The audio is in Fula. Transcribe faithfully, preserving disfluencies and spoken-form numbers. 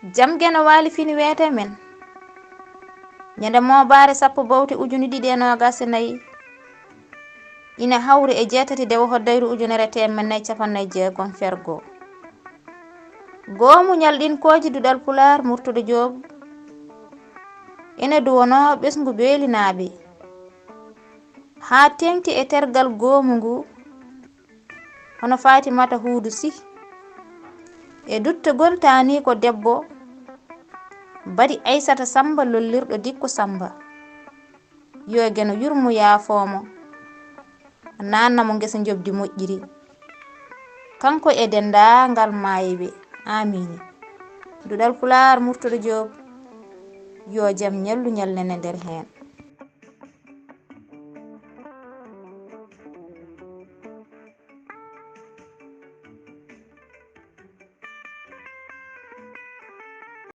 Jam Geno Waali fini weete men. Ñande moobaare sappo bowte ujune ɗiɗi e noogas e nayi, ina hawri e jeetati dewo hoddayru ujunere teemedde nayi capanɗe nayi jeegom fergo. Goomu ñalɗinkooji Duɗal Pulaar Murtuɗo Joob ene duwonoo ɓesngu beelinaaɓe, haa teeŋti e tergal goomu ngu, hono Faatimata Huudu Sih, e duttagol taaniiko debbo, Badi Aysata Sammba lollirɗo Dikko Sammba. Yo Geno yurmo yaafoo mo, naatna mo ngesa njoɓdi moƴƴiri, kanko e denndaangal maayɓe. Aamiin. Duɗal Pulaar Murtuɗo Joob, yo jam ñallu ñalnene nder heen.